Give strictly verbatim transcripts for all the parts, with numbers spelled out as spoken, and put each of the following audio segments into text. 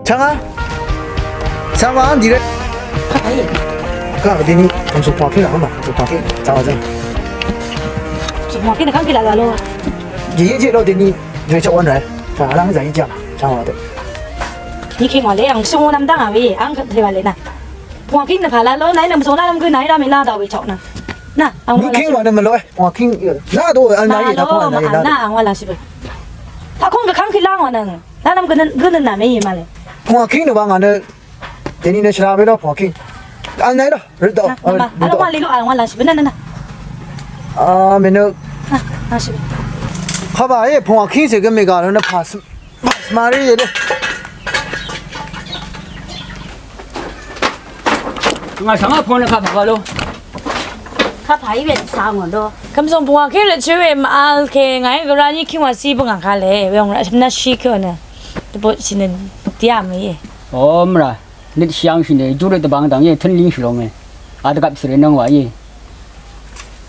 Chang a. Chang a, ang direct. Kà dini, ang suk pwàkíng nà, ang suk pwàkíng. Chang a zeng. Suk pwàkíng nà, kang kí la la lo. Ji yi ji lo dini, dui chak wan rai. Chang a lang zai yi jiang. Chang a de. Ni kí wa le, ang sung nam dang a wi, ang kí wa le na. Pwàkíng nà pà la lo, nai nam sung la nam gø nai la mi la da wi chak na. Na, ang wa la. Ni kí wa ne ma lo, eh. Pwàkíng. Na do, ang nai na pwà nai na. Na, ang wa la shi wi. Ta kong kang kí la wa nang. Na nam gø gø na me yi ma le. Pwàkíng nà wa ngà ne. Deni nø shvra we ló pungwà king. Al nai ló, rø dó. Nà, nà, al nai ló, al nai ló, al nai ló. A, mènø. Nà, nà, shvra. Kaba, e, pungwà king se gø mèga rø nø pas, pas mari ye dø. Ngà shvngà pungwà nø kaba ba ló. Kaba, e, we sa ngò ló. Kvmsùng pungwà king rø chø we ma al ke ngà e gø ra ni king wa si bø ngà ka le. We ong ra shvna shi kyo nø. Dvbot shi nø tiam ye. O, mra. Nøt shvyv̄ngshì nø júrøt dvbāng dv̀ng íe, tǿn língshì lóngē. Advgvp svre nvng wàíe.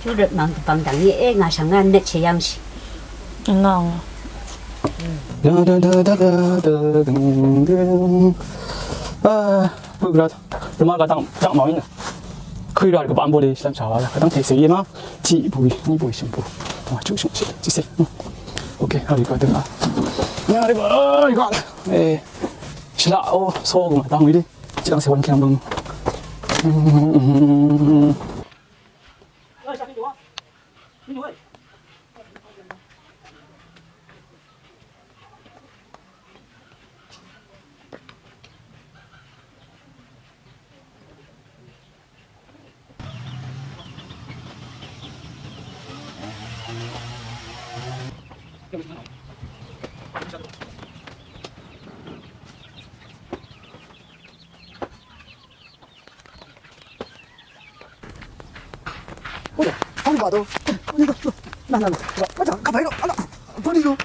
Júrøt mv̀ng dvbāng dv̀ng íe, e ngà shvngá nøt shvyv̄ngshì. Ngà ngà. A, bø gvrá, rvmá gvdv́ng, dv́ng màí nø. Køì rà rvgvp bv́m bóle, shvlv́m shàwà, gvdv́ng tèsè íe má. Tiq bùì, ní bùì, shø̀m bùì. Tòngà chuq shø̀m shì, tiqsè. Ok, rvgvp dø̀ng a. Nyà rvgvp, rvgvp. E, shvlaq, o, só gø màdv́ng wí dé. Chang se wan keng bøng. Ôi, không vào đâu. Nè, nè, nè. Bắt chàng, cặp váy đó. Ăn ạ. Tôi đi luôn.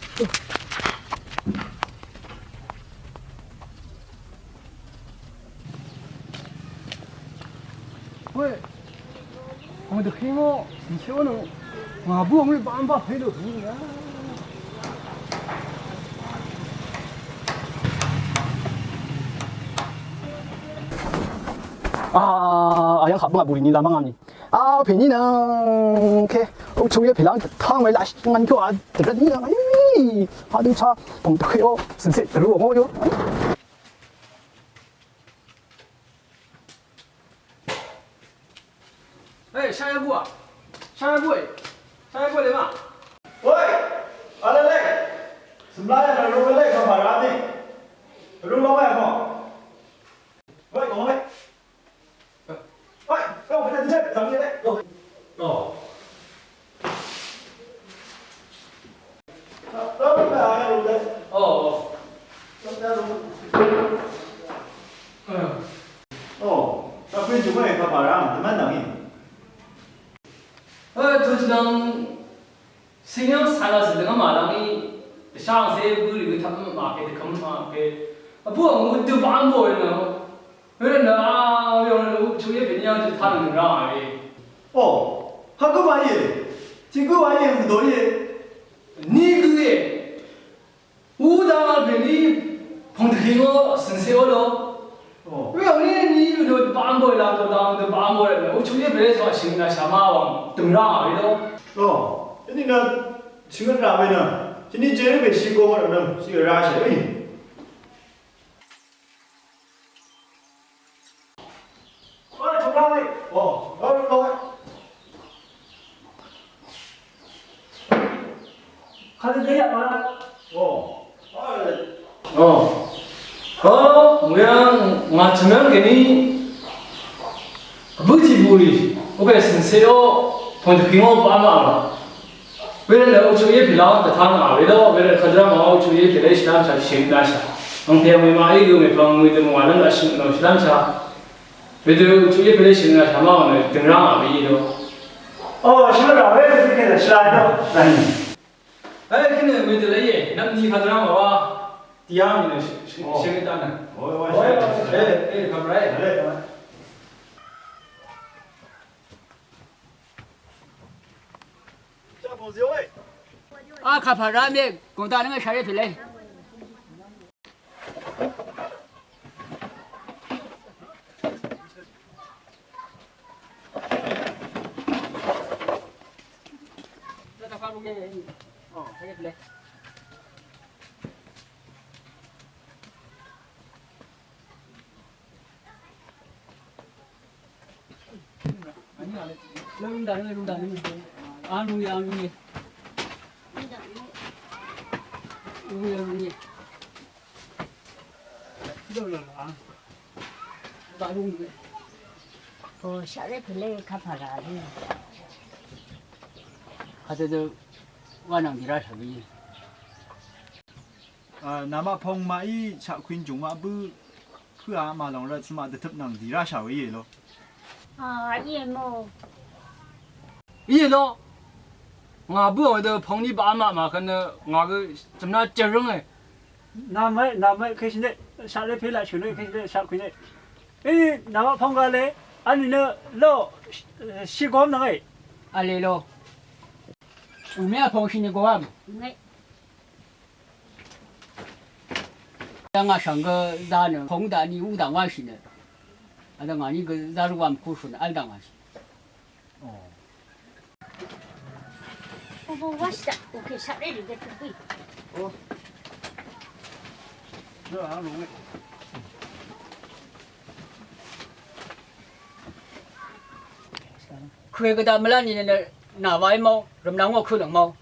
Ôi. Ong dvhí ngó, ǹché ó nø, ngà bǿà ngí bá mbá pè dø hú yá. A, a yv́ng kà bǿà bùrì ni lamv́ng a ni. A, pè ní nø, ke, ó chuq yé pè lv́ng tvtáng we laq shvngvn kyó a dvrvt ní nø, a, padø chá, pòng dvhí ó, svng sè dvrø ó yó. Ê, shayvbú à? Shayvbú ê? Shayvbú lè má? Ôi, a lè lè. Sùm lá yà nà rú lè kà pà rá mì. Rú ló mè kò. Ôi, kò mè. Ôi, kò mè lè lè, zàng lè lè. Ôi. Ôi. Ò, ò. Ò, kà pè jùngwà kà pà rá, dvmv́n dv̀ngí. Ò, tø̀ jvnvng, sìngyv́ng sàlá sì dv̀ngá màlv́ngí, dvshá angcé bǿrì gø taq mvmà kè, dvkvm mvmà kè. Vbú ang mvdø bá mbó nø. Wervtnø a, weyv̀ng nø chuq yé pè ní yv́ng jø taq nø rá ngà we. Ò, kagǿ wa íe. Tiq gǿ wa íe, mvdò íe. Ní gǿ íe. Wú dang pè ní pòng dvhì ngó, sìnse ó lo. Ò. Weyv̀ng ní, ní gǿ dø bá mbó í la dø dang dø bá mbó í la. Wú chuq yé pè ní zø shìng nà shà má wàng dø̀ng rá ngà we lo. Ò. Í ní nø shìng rá we nø. Tiq ní jé ré pè shì gø wà nø shì rá shà we. Ò. Ò. Ò, ngà chø̀m yv́ng kèní vbǿ tiq bùrì, oqpè cø̀n ceq ó, pv̀ng dvpì ngó bá màvl. Wervt nø oqchuq yé pèlá dvtá ngà we ló, wervt kadv́m ma oqchuq yé pèlá shvlám shà shèng dashà. Angpè mèmaqí gø mèpvng wedø mvwà lv́m daqshøng nò shvlám shà. Wedø oqchuq yé pèlá shèng dashà má nø dø̀ng rá ngà we í ló. Ò, shvlá rà we dø tiq kèdø shvlá í ló. Ē, kí nø wedø lèíe, nvpni kadv́m ma wá, dìá mì nø shèng dashà. Ò, ò, ò, ò, ò, ò, ò, ò, ò, ò, ò, ò, ò, ò, ò, A kàpà rá mé gòngda nø shàré pèlé. Ò, shaqré pèlé kapà rà lí. Kadø dø wa nvng dì rashà we íe. Namaq pong maqí shaqkwin jùngmaq bǿ kǿà màlòng rvt svmaq dvtøp nvng dì rashà we íe lo. Íe lo. Ngà bǿà wedø pongní baq maq màkvt nø ngà gø chø̀mná jvrǿnge. Namai, namai, kèshìne, shaqlé pè laq shø̀ne, kèshìne, shaqkwìne. Í, namaq pong gale, vní nø lo, shigom nvnge. Vle lo. Ùmí a pong shìne gom. Yv̀ng ngà shv̀ng gø zā nø pong daqni udang wáshì nø. Adø ngàní gø zá rú wàm kushì nø vl dang wáshì. Kø gvdaq mvlá nìnø nà waí mó, rvmnà ngò kø nøng mó.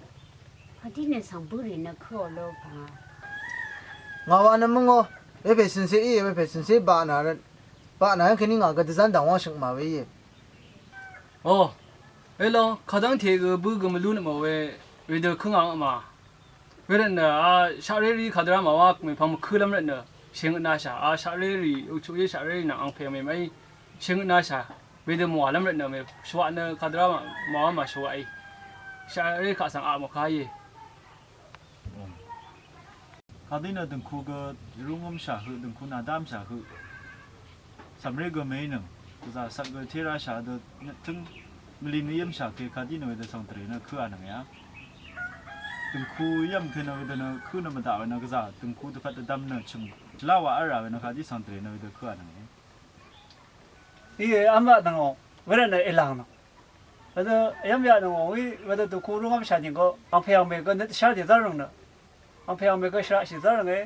Kadí nø svng bǿrì nø køò lo pvngà. Ngà wa nø mvngò, wepè cø̀nse íe, wepè cø̀nse baq nà rvt. Baq nà yv́ng kèní ngà gø dvzv́n dv̀ng wá shø̀ng mà we íe. O, welo, kadv́ngte gø bǿ gø mvlú nø mò we, wedø kø ngà ngø mà. Wervtnø a shaqré rì kadvrá màwá mèpvng mvkǿlv́m rvtnø shèngøtnashà a shaqré rì, vchuqyé shaqré rì nvng angpè angmè màí shèngøtnashà wedø mòwàlv́m rvtnø mèshvwaq nø kadvrá màwá màshvwaqí shaqré kaq svng aq mòká íe. Kadí nø dø̀ngku gø rúngv́mshà høq, dø̀ngku nàdámshà høq. Cv̀mré gø mèínøng, gvzà cvk gø térashà dø nøttǿng mvlì nø yv́mshà ke kadí nø wedø cv̀ngdvrè nø køà nøng ya. Dø̀ngku yv́m ke nø wedø nø kø nø mvdaq we nø gvzà dø̀ngku dvpvt dvdvm nø chø̀ng shvlá wa v́lrà we nø kadí cv̀ngdvrè nø wedø køà nøng ya. Íe, v́mvt nøngò, wervtnø èlàng nøng. Wedø yv́myaq nøngò, í wedø dø̀ngku rúngv́mshà nìgø, angpè angmè gø nøt shá dèzv́r røng nø. Angpè angmè gø shvraqshì zv́rnge,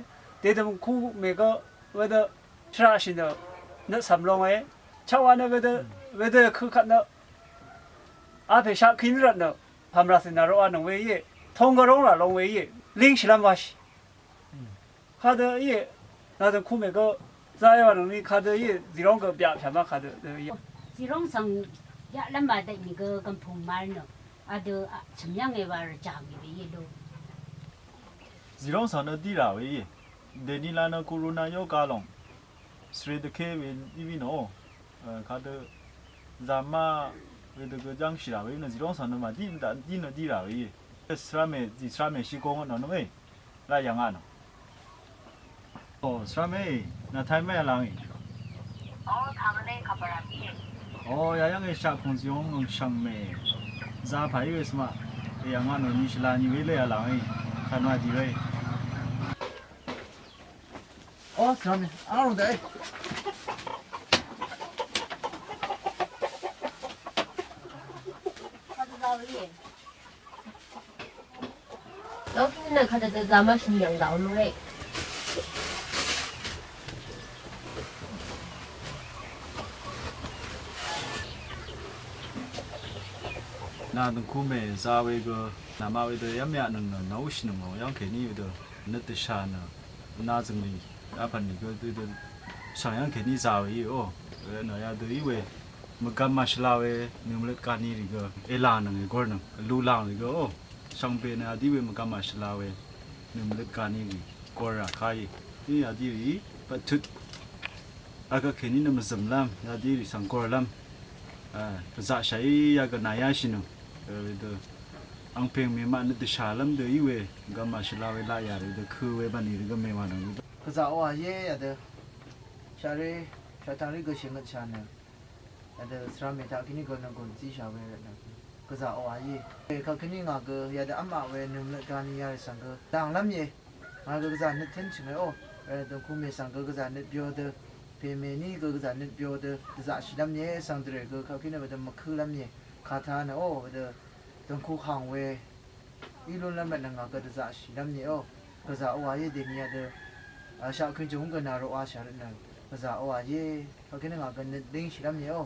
dèdø̀m kú mè gø wedø shvraqshì nø nøt cv̀m longe, chaqwa nø wedø, wedø kø kvt nø, apè shaq kí nø rvt nø, pàmrà cè nà roqa nøng we íe, tong gø róng rà long we íe, língshìlv́m wáshì. Kadø íe, Nadø kú mègø zaywa nøngni kadø í zìróng gø byaq pya ma kadø dø í. Zìróng svng yaqlv́m a dèní gø gv̀mpùng màvl nø adø chø̀m yv́nge wa rvjàngì we íe lo. Zìróng svng nø dí rà we íe. Dèní la nø corona yoga lòng svre dvké we í we nø o. Kadø zama wedø gø jv́ngshì rà we í nø zìróng svng nø màdí daq dí nø dí rà we íe. Svramè zì svramè shì gong nø nø we. Laq yv̀ngà nø. O, svramè, nà tayma yalangì. O, tangvle kaparam íe. O, yayv́ngì shaq kùngzìong nùng shvngmè. Zapà í we svma. Yv̀ngà nø ni shvla ni we le yalangì. Kanwa di we. O, svramè, arung dai. Lókíng nø kadø dvzá má shø̀n yv̀ng daq núré. Nà dø̀ngkú mè zá we gø, nàmaq we dø yv́m yaq nøng nø, nàúshì nøng ò, yv́ng kèní we dø, nøt dvshà nø, nà zø̀nglì, apv̀n nìgø dø dø, shv̀ng yv́ng kèní zá we í o. Nø yadø í we, mvgvm màshvla we, nø mvløt gani rì gø, èlà nøng ègor nøng, vlu lang rì gø o. Shvngbe nø yadø í we mvgvm màshvla we, nø mvløt gani rì, gor rà ká í. Í yadø í rì, bvttut. Agvkèní nø mvzø̀mlv́m, yadø í rì svng gorlv́m. Gvzaqshàí yagvnà yáshì nøng. Wedø, angpèng mèmaq nø dvshàlv́m dø í we, mvgvm màshvla we laq yà rì dø kø we bv̀nlì rì gø mèwà nøng. Gvzà oqà íe yadø. Shaqré, shaqtang ré gø shèngøtshà nø. Yadø svramè taq kèní gø nø gùn zíshà we rvtnø. Gvzà oqà íe. Kaq kèní ngà gø yadø v́maq we nø mvløt gani yarì svng gø. Dànglv́m íe. Ngà gø gvzà nøt tǿn chø̀nge o. Dø̀ngku mè svng gø gvzà nøt byo dø. Pèmèní gø gvzà nøt byo dø. Dvzaqshìlv́m íe svng dvrè gø kaq kèní wedø mvkǿlv́m íe. Kàtá nø o wedø. Dø̀ngku hàng we. í lúnlv́m rvtnø ngà gø dvzaqshìlv́m nìó. Gvzà oqà íe dèni adø shaq køn jø̀ngú gø nà roqashà rvtnø gvzà oqà íe. Vkvt nø ngà gø nøt língshìlv́m nìó.